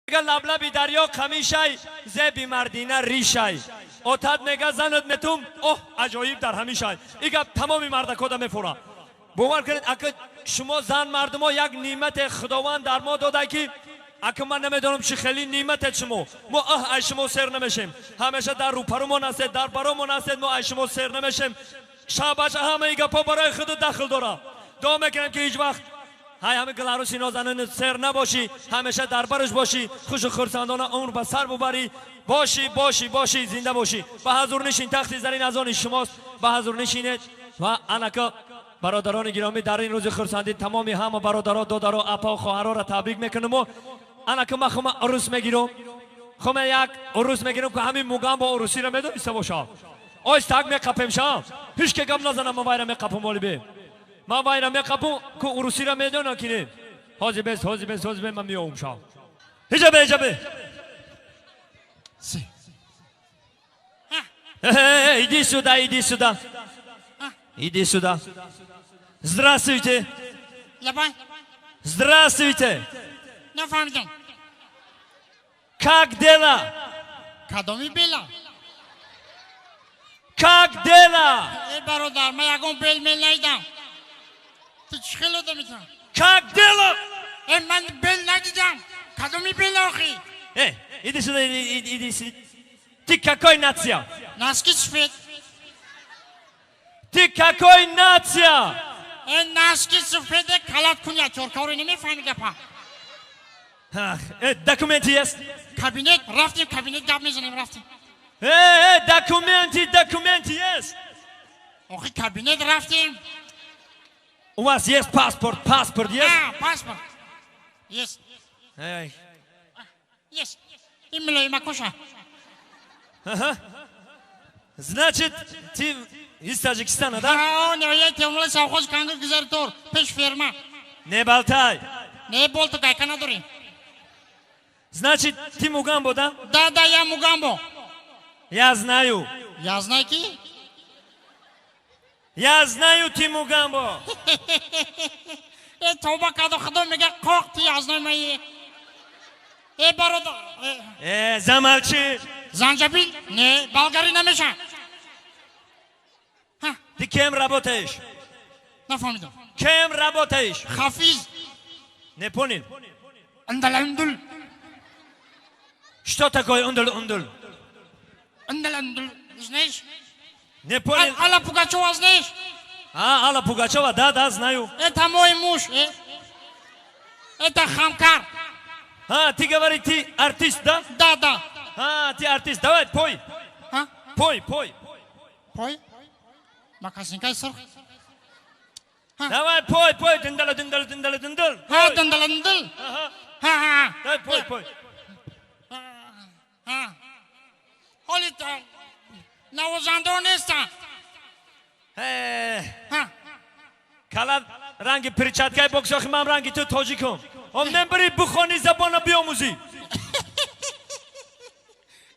Мега лаблаби дарё қамишай, зеби мардина ришай. Отат мега занат метум, оҳ аҷоиб дар ҳамишай. И гап тамоми мардакода мефура. Бовар кунед, ака шумо зан мардумо як неъмате Худованд дар мо дода ки ака ман намедонам чӣ хеле неъмате шумо. Мо оҳ ай шумо сер намешем. Ҳамеша дар рӯпарумон ҳастед, дар баромон ҳастед, мо ай шумо сер намешем. Шабаша ҳамаи гапҳо барои худу дахл дора. Дуо мекунем ки ҳеҷ вақт ҳай ҳами гуларуси нозанин сер набошӣ, ҳамеша дар бараш бошӣ, хушу хурсандона умр ба сар бубарӣ. Бошӣ, бошӣ, бошӣ, зинда бошӣ. Ба ҳазур нишин, тахти зарин аз они шумост. Ба ҳазур нишинед. Ва анака бародарони гиромӣ, дар ин рӯзи хурсандӣ тамоми ҳама бародаро, додаро, апа, хоҳароро табрик мекунам. Анака ман хума урус мегирам. Хума як урус мегирам ки ҳамин мугам бо урусиро медониста боша. Ойс так меқапем ша. Ҳеҷ ке гап назанам, ман вайра меқапам олибе. Ман вайра меқапам ку урусиро медонам ки не. Ҳозир бес, ҳозир бес, ҳозир бес, ман меоям ша. Ҳиҷа бе, ҳиҷа бе. Иди сюда, иди сюда. Иди сюда. Здравствуйте. Здравствуйте. Как дела? Кадоми бела? Как дела? Эй, бародар, ман ягон бел мел надидам. Ту чӣ хел одами ту? Как дела? Эй, ман бел надидам. Кадоми бел охи? Эй, иди сюда, иди, иди сюда. Ты какой нация? Носки сфет. Ты какой нация? Эй, носки сфет, калат куня, чоркаури намефаҳми гапа. Документы есть? Кабинет, рафтем, кабинет гап мезанем, рафтем. Эй, документы, документы есть? Охи, кабинет рафтем. У вас есть паспорт, паспорт есть? А, паспорт. Есть. Эй. Есть. Именно Макоша. Ага. Значит, ты из Таджикистана, да? Да, он я темла совхоз кангы гузартор, пеш ферма. Не болтай. Не болтай, гайка надори. Значит, ты Мугамбо, да? Да, да, я Мугамбо. Я знаю. Я знаю ки? Я знаю, ты Мугамбо. Э, тоба кадо худо мега қоқ ты я знаю мои. Э, бародар. Э, замолчи. Занҷабил? Не, болгари намеша. Ты кем работаешь? Нафаҳмидам. Кем работаешь? Хафиз. Не понял. Андал-андул. Что такое ундул-ундул? Андал-андул, знаешь? Не понял. Алла Пугачева знаешь? А, Алла Пугачева, да, да, знаю. Это мой муж. Это хамкар. А, ты говоришь, ты артист, да? Да, да. А, ты артист, давай, пой. А? Пой, пой. Пой? Макасинкай сыр. Давай, пой, пой, дындала, дындала, дындала, дындал. Ха, дындала, дындал. Ага. Ха, ха. Давай, пой, пой. Ха. Ҳоли навозандао нестанд. Ха. Кала ранги перчаткаи боксохи ман ранги ту тоҷикум. Ом небари бухони забона биомӯзӣ.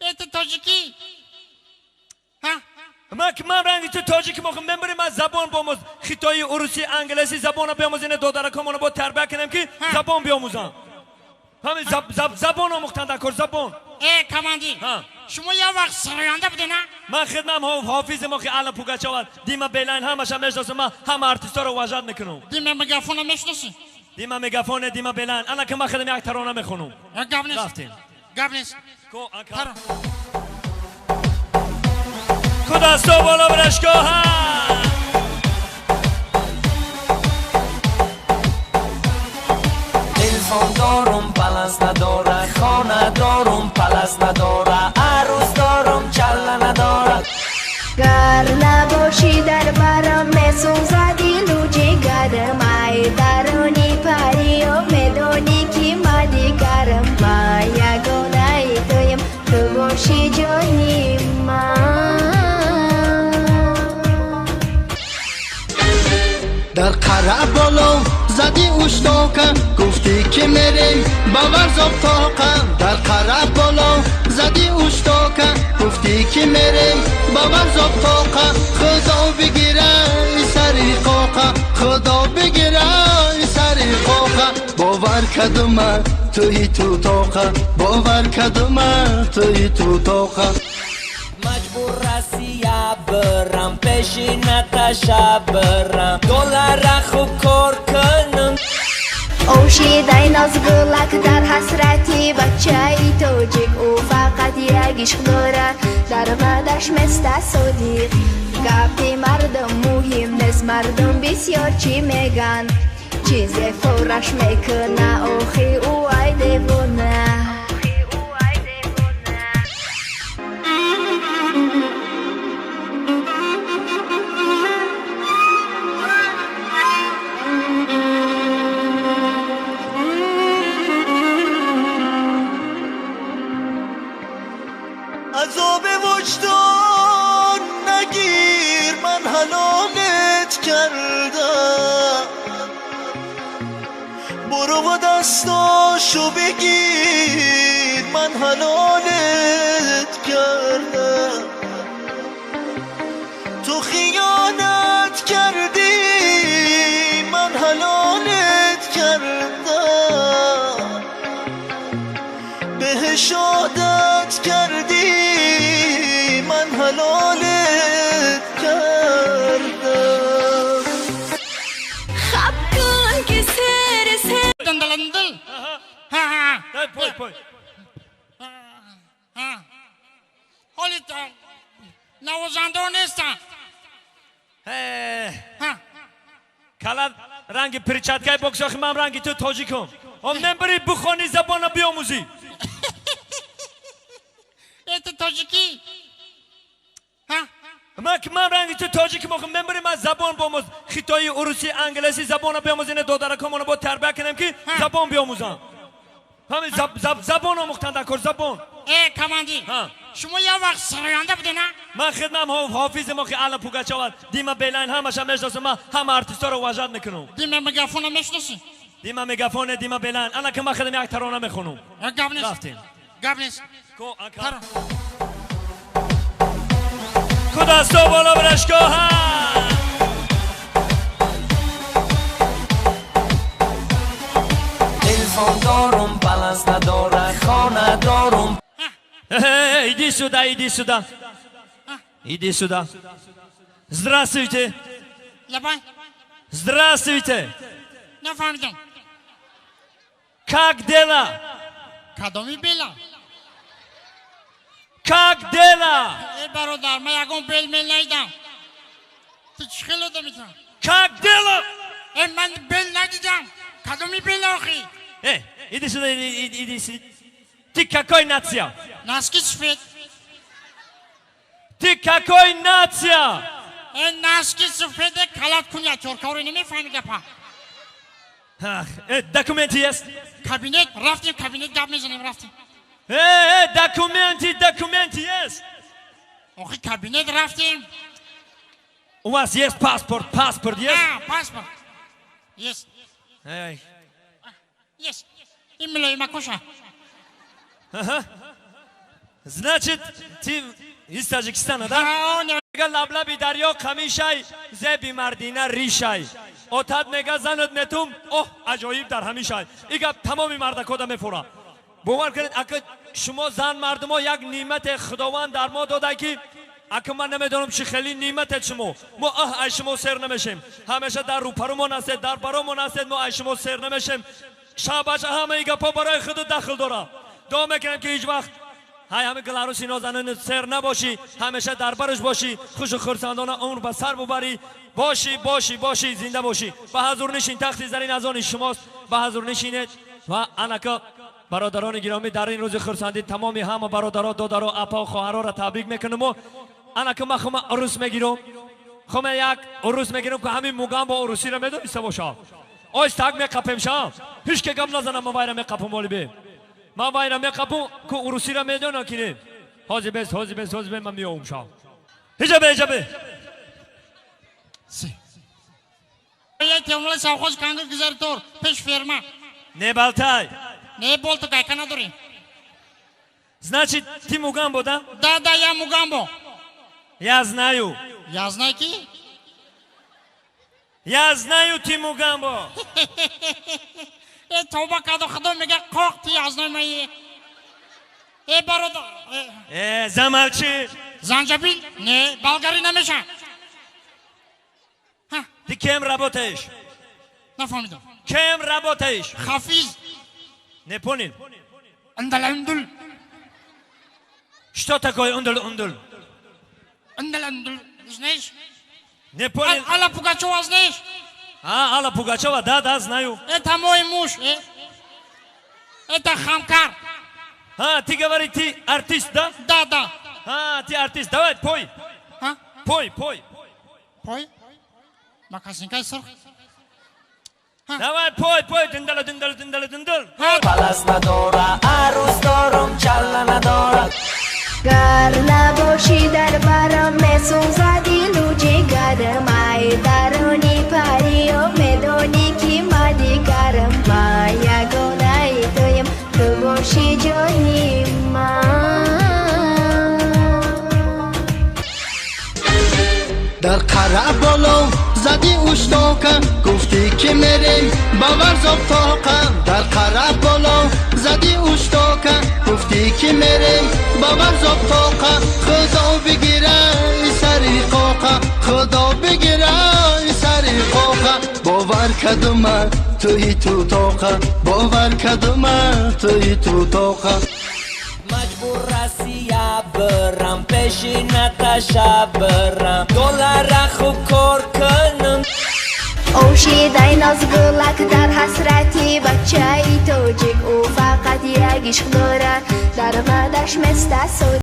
Это тоҷикӣ? Ха? Ман ки ман ранги ту тоҷиким, охи мебари ман забон биомӯз. Хитои, уруси, англиси забона биомӯз. Ина додаракомона бо тарбия кунем ки забон биомӯзанд. Ҳамин забон омӯхтан дар кор, забон. Э, командир, шумо як вақт сароянда будед, на? Ман хидмам ҳофизим, охи Алла Пугачова, Дима Белайн ҳамаша мешиносам, ман ҳама артистҳоро уважать мекунам. Дима Мегафона мешиносӣ? Дима Мегафоне, Дима Белайн. Ана ки ман хидм як тарона мехонам. Гап нест. Рафтем. Гап нест. Ку ака. Ку дасто боло барашко ҳа. Телефон дорум, баланс надора, хона дорум, палас надора, арӯс дорум, чалла надора. Гар набошӣ дар барам, месӯзад дилу ҷигарам, ай даруни париё медонӣ ки ман дигарам, ман ягонаи туям, ту бошӣ ҷони ман. Дар қара боло зади уштока, гуфтӣ ки мерем ба варзоб тоқа. Дар қара боло зади уштока, гуфтӣ ки мерем ба варзоб тоқа. Худо бигира сари қоқа, Худо бигира сари қоқа. Бовар кадума туи ту тоқа, бовар кадума туи ту тоқа. Маҷбур Россия бирам, пеши Наташа бирам, доллара хуб кор кунам. Ошидай нозгулак дар ҳасрати бачаи тоҷик, ӯ фақат як ишқ дорад, дар ваъдаш места содиқ. Гапи мардум муҳим нест, мардум бисёр чӣ меган, чизе фораш мекуна, охи ӯ ай девона. عذاب وجدان نگیر، من حلالت کردم، برو و دستاشو بگیر، من حلالت کردم، تو خیانت کردی، من حلالت کردم، بهش عادت کردی، من حلالت کردم. خب کن که سر سر Дандаландал. Ҳа, ҳа. Дай, пой, пой. Ҳа. Ҳоли навозандаҳо нестанд. Э, Ҳа. Кала ранги перчаткаи боксохи, ман ранги ту тоҷикум. Ом небири бухони, забона биомӯзӣ. Э, ту тоҷикӣ? Ҳа. Ман ки ман ранги ту тоҷиким, охи мебири ман забон биомӯз, хитои, уруси, англиси забона биомӯз. Ина додаракомона бо тарбия кунем ки Ҳа. забон биомӯзам. Ҳамин забон омӯхтан дар кор, забон. Э, командир. Ҳа. Шумо як вақт сароянда будед, на? Ман хидмам ҳофизим, охи Алла Пугачова, Дима Белайн, ҳамаша мешносам. Ман ҳама артисторо уважать мекунам. Дима Мегафона мешиносӣ? Дима Мегафоне, Дима Белайн. Ана ки ман хидм як тарона мехонам. Гап нест. Рафтем. Гап нест. Ко ака. Тара. Ку дасто боло бирашко, ҳа. Телефон дорум, баланс надора, хона дорум. Эй, иди сюда, иди сюда. Иди сюда. Здравствуйте. Лабай. Здравствуйте. Нафаҳмидам. Как дела? Кадоми бела? Как дела? Э, бародар, ман ягон бел мел надидам. Ту чӣ хел одами ту? Как дела? Э, ман бел надидам. Кадоми бела охи? Эй, иди сюда, иди, иди, иди сюда. Ты какой нация? Носки сафед. Ты какой нация? Э, носки сафеде, калат куня чоркаро, намефаҳми гапа. Ах, документы есть? Кабинет рафтем, кабинет гап мезанем, рафтем. Документы, документы есть? Охи, кабинет рафтем. У вас есть паспорт, паспорт есть? А, паспорт есть. Эй, есть. Ин милоимакоша. Ага. Значит, ты из Таджикистана, да? Мега лаблаби дарё қамишай, зеби мардина ришай. Отат мега занат метум, оҳ аҷоиб дар ҳамишай. И гап тамоми мардакода мефура. Бовар кунед, ака шумо зан мардумо як неъмате Худованд дар мо дода ки ака ман намедонам чӣ хеле неъмате шумо. Мо оҳ ай шумо сер намешем. Ҳамеша дар рӯпарумон ҳастед, дар баромон ҳастед, мо ай шумо сер намешем. Шабаша ҳамаи гапҳо барои худу дахл дорад. Дуо мекунем ки ҳеҷ вақт ҳай ҳами Галаруси нозанин сер набошӣ, ҳамеша дар барш бошӣ, хушу хурсандона умр ба сар бубарӣ, бошӣ, бошӣ, бошӣ, зинда бошӣ. Ба ҳазур нишин, тахти зарин аз они шумост, ба ҳазур нишинед. Ва анака бародарони гиромӣ, дар ин рӯзи хурсандӣ тамоми ҳама бародаро, додаро, апа, хоҳароро табрик мекунаму анака ман хума урус мегирам, хума як урус мегирам ки ҳамин мугам бо урусиро медониста бошам. Оз так меқапем шам, ҳеҷ ке гап назанам, ман вайра меқапам, олибе. Ман вайра меқапам ку урусиро медонам ки не. Ҳозир бес, ҳозир бес, ҳозир бес, ман меовум шам. Ҳиҷабе, ҳиҷабе. Темула совхоз кангир гузар тор пеш ферма. Не болтай. Не болта, гайка надорем. Значит, ты Мугамбо, да? Да, да, я Мугамбо. Я знаю. Я знаю ки? Я знаю, ты Мугамбо. Тавба карду, худо мега, қоқ ти аз номаи. Э, бародар. Э, замолчи. Занҷабил не, болгарӣ намеша. Ты кем работаешь? Нафаҳмидам. Кем работаешь? Хафиз. Не понял. Андаландул. Что такое ундул ундул? Андаландул. Знаешь? Не понял. Алла Пугачева знаешь? А, Алла Пугачева, да, знаю. Это мой муж. Э? Это ҳамкор. А, ты говори, ты артист, да? Да. А, ты артист. Давай, пой. А? Пой, пой. Пой? Макасинкай сурх. Давай, пой, пой. Дындала, дындала, дындала, дындал. Палас надора, арӯс дорум, чалла надора. Гар набошӣ дар барам, месӯзад дилу ҷигарам. Ай дарони париё, медонӣ, ки ма дигарам. Ма ягонаи туем, ту бошӣ ҷони ман. Дар қара боло задӣ уштока, гуфтӣ, ки мерем ба Варзоб тоқа. Дар қара боло задӣ уштока, гуфтӣ, ки мерем ба Варзоб тоқа. Худо бигира сари қоқа, худо бигира сари қоқа. Бовар кадума туи ту тоқа, бовар кадума туи ту тоқа. Маҷбур Россия бирам, пеши Наташа бирам, доллара хуб кор кунам. Ошидай назгулак дар ҳасрати бачаи тоҷик. Ӯ фақат як ишқ дорад, дар бадаш места.